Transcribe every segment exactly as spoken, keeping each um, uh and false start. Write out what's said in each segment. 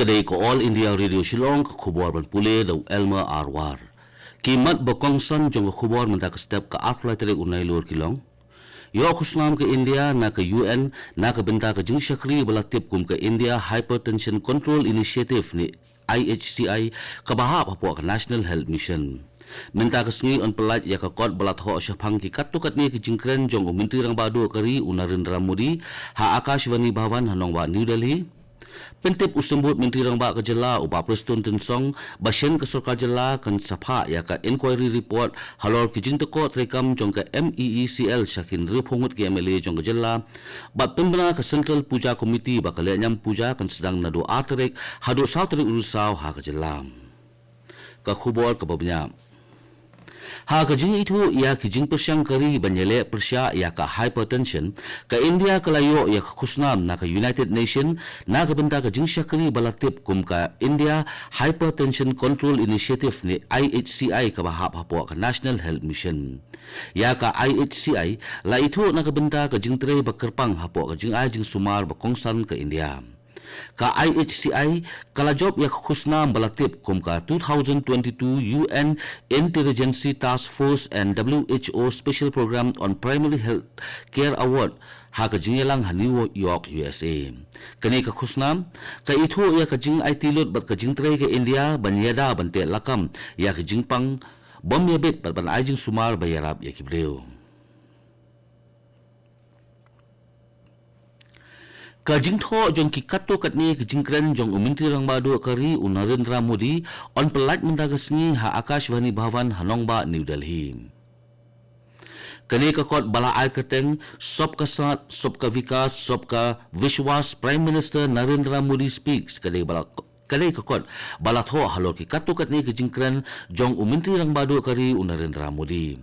Ka dei ka All India Radio Shillong, ka khubor ban pule da u Elmer Arwar. Ki mat ba kongsan jong ka khubor mynta ka step ka arphew lai tarik u Nailur ki long. Ïoh khusnam ka India na ka U N na ka bynta ka jingshakri ba la tip kum ka India Hypertension Control Initiative ne I H C I, kaba hap hapoh ka National Health Mission. Mynta ka sngi yn pyllait ïa ka kot ba la thoh shaphang ki katto katne ki jingkren jong u Myntri Rangbah Duh ka ri u Narendra Modi ha Akashvani Bhavan ha nongbah New Delhi. Pyntip u Symbud Myntri Rangbah ka jylla u Bah Prestone Tynsong ba shen ka sorkar jylla kan sa phah ïa ka inquiry report halor ki jingtyrkhong treikam jong ka M E E C L sha ki hynriewphew ngut ki M L A jong ka jylla. Bad pynbna ka Central Puja Committee ba ka lehniam puja kan sdang naduh ar tarik haduh saw tarik u Risaw ha ka jylla. Ka khubor kaba bniah. Ha ka jingithuh ïa ki jingpyrshang ka ri ban ïaleh pyrshah ïa ka hypertension, ka India ka la ïoh ïa ka khusnam na ka United Nation na ka bynta ka jingshakri ba la tip kum ka India Hypertension Control Initiative ne I H C I, kaba hap hapoh ka National Health Mission. Ïa ka I H C I la ithuh na ka bynta ka jingtrei ba kyrpang hapoh ka jingai jingsumar ba kongsan ka India. Ka I H C I ka la jop ïa ka khusnam ba la tip kum ka two thousand twenty-two U N Interagency Task Force and W H O Special Program on Primary Health Care Award ha ka jingïalang ha New York, U S A. Kane ka khusnam ka ithuh ïa ka jingaiti lut bad ka jingtrei ka India ban ïada ban teh lakam ïa ka jingpang bym ïabit bad ban ai jingsumar ba ïarap ïa ki briew. Ka jingthoh jong ki katto katne ki jingkren jong u Myntri Rangbah Duh ka ri u Narendra Modi yn pyllait mynta ka sngi ha Akashvani Bhavan ha nongbah New Delhi. Kane ka kot ba la ai kyrteng Sabka Saath, Sabka Vikas, Sabka Vishwas, Prime Minister Narendra Modi Speaks, ka dei ba la ka dei ka kot ba la thoh halor ki katto katne ki jingkren jong u Myntri Rangbah Duh ka ri u Narendra Modi.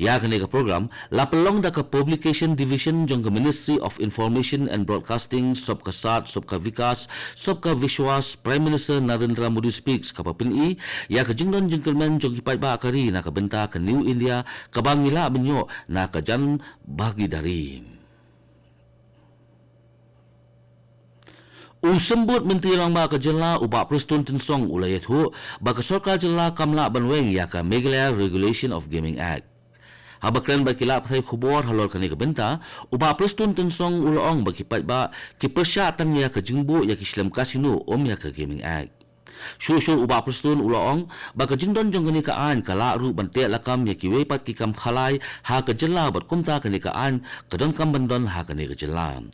Ïa kane ka program la pynlong da ka Publication Division jong ka Ministry of Information and Broadcasting. Sabka Saath, Sabka Vikas, Sabka Vishwas, Prime Minister Narendra Modi Speaks, kaba pyni ïa ka jingdon jingkyrmen jong ki paidbah ka ri na ka bynta ka New India kaba ngi lah ban ïoh na ka Jan Bhagidari. U Symbud Myntri Rangbah ka jylla u Bah Prestone Tynsong u la ïathuh ba ka sorkar jylla kam lah ban weng ïa ka Meghalaya Regulation of Gaming Act. Haba kren bad ki lad pathai khubor halor kane ka bynta, u Bah Prestone Tynsong u la ong ba ki paidbah ki pyrshah tang ïa ka jingbuh ïa ki shlem casino, ym ïa ka Gaming Act. Shuh shuh u Bah Prestone u la ong ba ka jingdon jong kane ka aiñ ka lah ruh ban teh lakam ïa kiwei pat ki kam khalai ha ka jylla bad kumta kane ka aiñ ka donkam ban don ha kane ka jylla.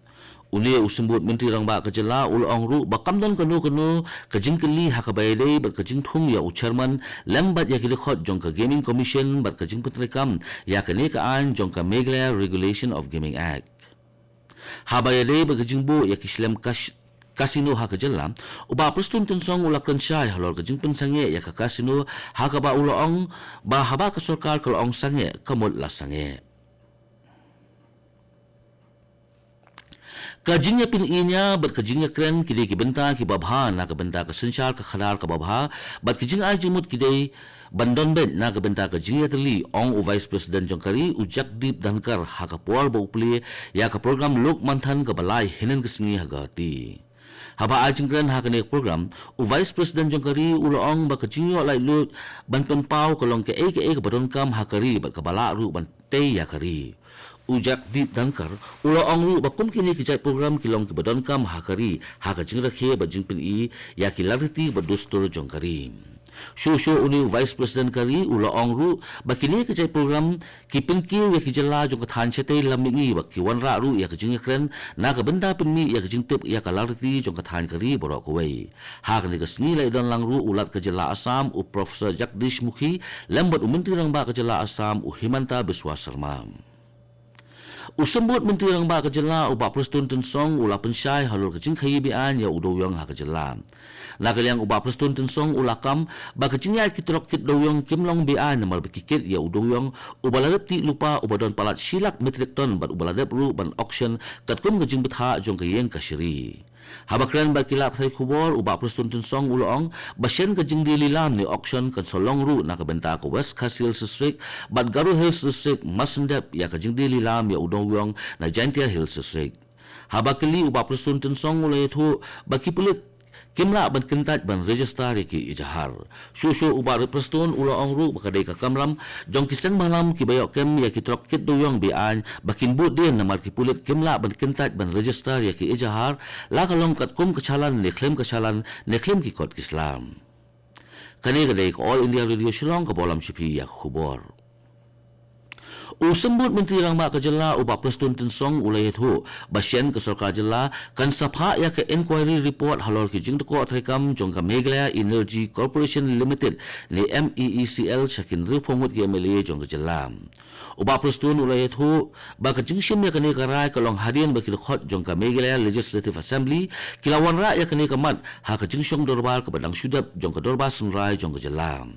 Une u Symbud Myntri Rangbah ka jylla u la ong ruh ba kam don kano kano ka jingkylli ha kaba ïadei bad ka jingthung ïa u chairman lem bad ïa ki dkhot jong ka Gaming Commission bad ka jingpyntreikam ïa kane ka aiñ jong ka Meghalaya Regulation of Gaming Act. Haba ïadei bad ka jingbuh ïa ki shlem kas-, casino ha ka jylla, u Bah Prestone Tynsong u la kren shai halor ka jingpynsangeh ïa ka casino, ha kaba u la ong ba haba ka sorkar ka la ong sangeh, ka mut la sangeh. Ka jingïapyni nia bad ka jingïakren ki dei ki bynta kiba bha na ka bynta ka synshar ka khadar kaba bha, bad ki jingai jingmut ki dei ban don beit na ka bynta ka jingïatylli, ong u Vice President jong ka ri u Jagdeep Dhankhar ha ka por ba u plie ïa ka program Lok Manthan kaba lai hynnin ka sngi ha Guwahati. Haba ai jingkren ha kane ka program, u Vice President jong ka ri u la ong ba ka jingïoh laitluid ban pynpaw ka long kaei kaei kaba donkam ha ka ri bad kaba lah ruh ban tei ïa ka ri. U Jagdeep Dhankhar u la ong ruh ba kum kine ki jait program ki long kiba donkam ha ka ri ha ka jingrakhe bad jingpyni ïa ki lariti bad dustur jong ka ri. Shuh shuh une u Vice President ka ri u la ong ruh ba kine ki jait program ki pynkiew ïa ki jylla jong ka thaiñ shatei lam mihngi bad ki wanrah ruh ïa ka jingïakren na ka bynta pynmih ïa ka jingtip ïa ka lariti jong ka thaiñ ka ri baroh kawei. Ha kane ka sngi la ïadon lang ruh u Lat ka jylla Assam u Professor Jagdish Mukhi lem bad u Myntri Rangbah ka jylla Assam u Himanta Biswa Sarma. U Symbud Myntri Rangbah ka jylla u Bah Prestone Tynsong u la pynshai halor ka jingkhaïi be-aiñ ïa u dewïong ha ka jylla. Na ka liang u Bah Prestone Tynsong u la kam ba ka jingïaid ki trok kit dewïong kim long be-aiñ namar ba ki kit ïa u dewïong uba la dep tih lypa uba don palat shi lak metric ton bad uba la dep ruh ban auction katkum ka jingbthah jong ka ïing kashari. Haba kren bad ki lad pathai khubor u Bah Prestone Tynsong u la ong ba shen ka jingdie lilam ne auction kan sa long ruh na ka bynta ka West Khasi Hills District bad Garo Hills District, mar shen dep ïa ka jingdie lilam ïa u dewïong na Jaintia Hills District. Haba kylli u Bah Prestone Tynsong u la ïathuh ba ki pulit kim lah ban kyntait ban register ïa ki ejahar. Shuh shuh u Bah Prestone u la ong ruh ba ka dei ka kamram jong ki seng bhalam kiba ïoh kem ïa ki trok kit dewiong be-aiñ ba kin bud dien namar ki pulit kim lah ban kyntait ban register ïa ki ejahar, la ka long katkum ka challan ne khlem ka challan ne khlem ki kot ki sla. Kane ka dei ka All India Radio Shillong kaba lam sha phi ïa ka khubor. U Symbud Myntri Rangbah ka jylla u Bah Prestone Tynsong u la ïathuh ba shen ka sorkar jylla kan sa phah ïa ka inquiry report halor ki jingtkoh treikam jong ka Meghalaya Energy Corporation Limited ne M E E C L sha ki hynriewphew ngut ki M L A jong ka jylla. U Bah Prestone u la ïathuh ba ka jingshim ïa kane ka rai ka long hadien ba ki dkhot jong ka Meghalaya Legislative Assembly ki la wanrah ïa kane ka mat ha ka jingshong dorbar kaba dang shu dep jong ka dorbar synrai jong ka jylla.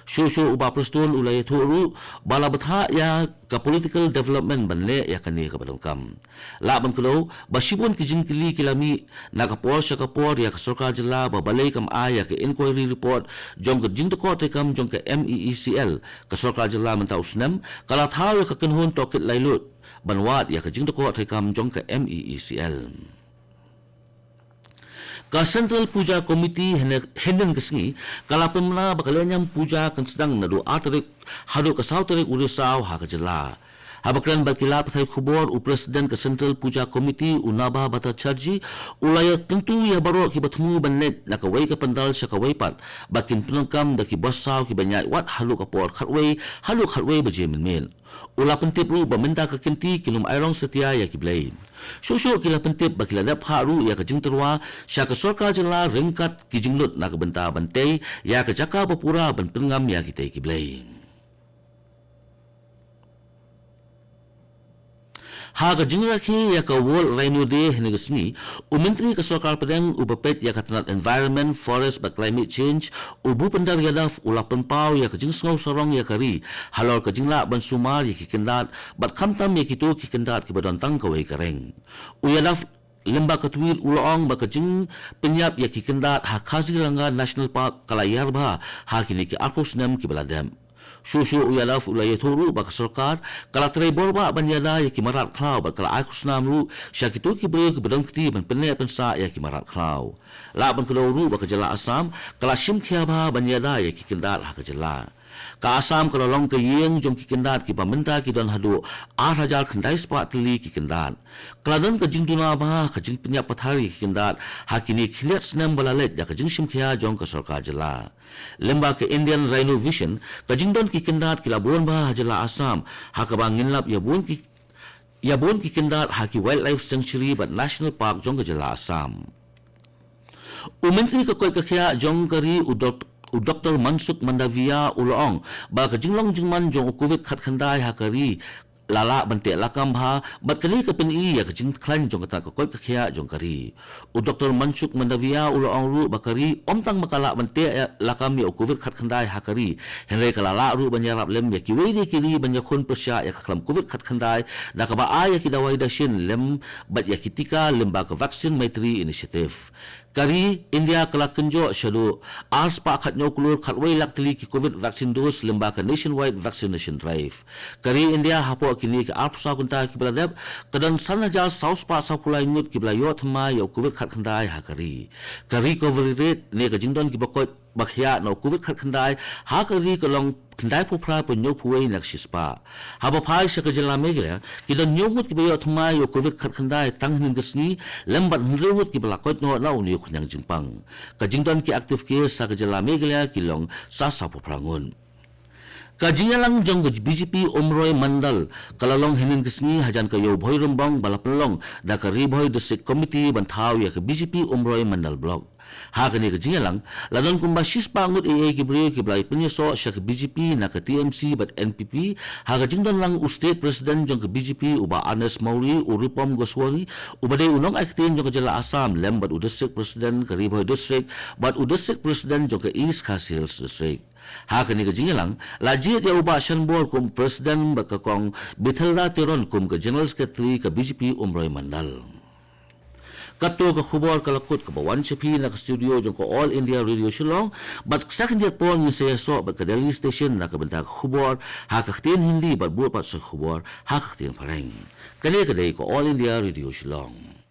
Shuh shuh u Bah Prestone u la ïathuh ruh ba la bthah ïa ka political development ban leh ïa kane kaba donkam. Lah ban kdew ba shibun ki jingkylli ki la mih na ka por sha ka por ïa ka sorkar jylla ba balei kam ai ïa ka inquiry report jong ka jingtkoh treikam jong ka M E E C L. Ka sorkar jylla mynta u snem ka la thaw ïa ka kynhun tohkit laitluid ban wad ïa ka jingtkoh treikam jong ka M E E C L. Ka Central Puja Committee hynne, hynnin ka sngi ka la pynbna ba ka lehniam puja kan sdang naduh ar tarik haduh ka saw tarik u Risaw ha ka jylla. Haba kren bad ki lad pathai khubor u President ka Central Puja Committee u Nabha Bhattacharjee u la ïakyntu ïa baroh kiba thmu ban leit na kawei ka pandal sha kawei pat ba kin pyndonkam da ki bus saw kiba ïaid wat haduh ka por khatwei haduh khatwei baje mynmiet. U la pyntip ruh ba mynta ka kynti kin ym airong satia ïa ki blei. Shuh shuh ki la pyntip ba ki la dep phah ruh ïa ka jingtyrwa sha ka sorkar jylla ryngkat ki jinglut na ka bynta ban tei ïa ka jaka ba pura ban pynngam ïa kitei ki blei. Ha ka jingrakhe ïa ka World Rhino Day hynne ka sngi, u Myntri ka Sorkar Pdeng uba peit ïa ka tnat Environment, Forest bad Climate Change, u Bhupender Yadav u la pynpaw ïa ka jingsngew sarong ïa ka ri halor ka jinglah ban sumar ïa ki kyndat bad khamtam ïa kito ki kyndat kiba don tang kawei ka reng. U Yadav lyngba ka tweet u la ong ba ka jingpynïap ïa ki kyndat ha Kaziranga National Park ka la ïar bha ha kine ki arphew snem kiba la dep. Shuh shuh u Yadav u la ïathuh ruh ba ka sorkar ka la trei bor bha ban ïada ïa ki mrad khlaw bad ka la ai khusnam ruh sha kito ki briew kiba don kti ban pynneh pynsah ïa ki mrad khlaw. Lah ban kdew ruh ba ka jylla Assam ka la shim khia bha ban ïada ïa ki kyndat ha ka jylla. Ka Assam ka la long ka ïing jong ki kyndat kiba mynta ki don haduh ar hajar khyndai spah tylli ki kyndat. Ka la don ka jingduna bha ka jingpynïap pathar ïa ki kyndat ha kine ki khyndiat snem ba la leit da ka jingshim khia jong ka sorkar jylla. Lyngba ka Indian Rhino Vision, ka jingdon ki kyndat ki la bun bha ha jylla Assam ha kaba ngin lap ïa bun ki ïa bun ki kyndat ha ki Wildlife Sanctuary bad National Park jong ka jylla Assam. U Myntri ka koit ka khiah jong ka ri u Dok-, u Doktor Mansukh Mandaviya u la ong ba ka jinglong jingman jong u Covid khatkhyndai ha ka ri la lah ban teh lakam bha bad kane ka pyni ïa ka jingkhlaiñ jong kata ka koit ka khiah jong ka ri. U Doktor Mansukh Mandaviya u la ong ruh ba ka ri ym tang ba ka lah ban teh ïa lakam ïa u Covid khatkhyndai ha ka ri, hynrei ka la lah ruh ban ïarap lem ïa kiwei de ki ri ban ïakhun pyrshah ïa ka khlam Covid khatkhyndai da kaba ai ïa ki dawai dashin lem bad ïa ki tika lyngba ka Vaccine Maitri Initiative. Ka ri India ka la kynjoh shaduh ar spah khatñiew klur khatwei lak tylli ki Covid vaccine dose lyngba ka Nationwide Vaccination Drive. Ka ri India hapoh kine ki arphew saw kynta kiba la dep ka don san hajar saw spah sawphew lai ngut kiba la ïoh thymmai ïa u Covid khatkhyndai ha ka ri. Ka recovery rate ne ka jingdon kiba koit ba khiah na u Covid khatkhyndai ha ka ri ka long khyndaiphew phra point hynñiewphew wei na ka shispah. Haba phai sha ka jylla Meghalaya ki don hynñiew ngut kiba ïoh thymmai ïa u Covid khatkhyndai tang hynnin ka sngi lem bad hynriew ngut kiba la koit noh na une u khñiang jingpang. Ka jingdon ki active case ha ka jylla Meghalaya ki long sa sawphew phra ngut. Ka jingïalang jong ka B J P Umroi Mandal ka la long hynnin ka sngi hajan ka Ïew Bhoirymbong ba la pynlong da ka Ri Bhoi District Committee ban thaw ïa ka B J P Umroi Mandal Block. Ha kane ka jingïalang la don kumba shispah ngut eiei ki briew kiba la pynïasoh sha ka B J P na ka T M C bad N P P, ha ka jingdon lang u State President jong ka B J P u Bah Ernest Mawrie, u Rupam Goswami uba dei u nongai ktien jong ka jylla Assam lem bad u District President ka Ri Bhoi District bad u District President jong ka East Khasi Hills District. Ha kane ka jingïalang la jied ïa u Bah Shanbor kum President bad ka Kong Bethelda Teron kum ka General Secretary ka B J P Umroi Mandal. Kato ka khubor ka la kut kaba wan sha phi na ka studio jong ka All India Radio Shillong, bad sa khyndiat por ngin sa ïasoh bad ka Delhi Station na ka bynta ka khubor ha ka ktien Hindi bad bud pat sa khubor ha ka ktien Phareng. Kane ka dei ka All India Radio Shillong.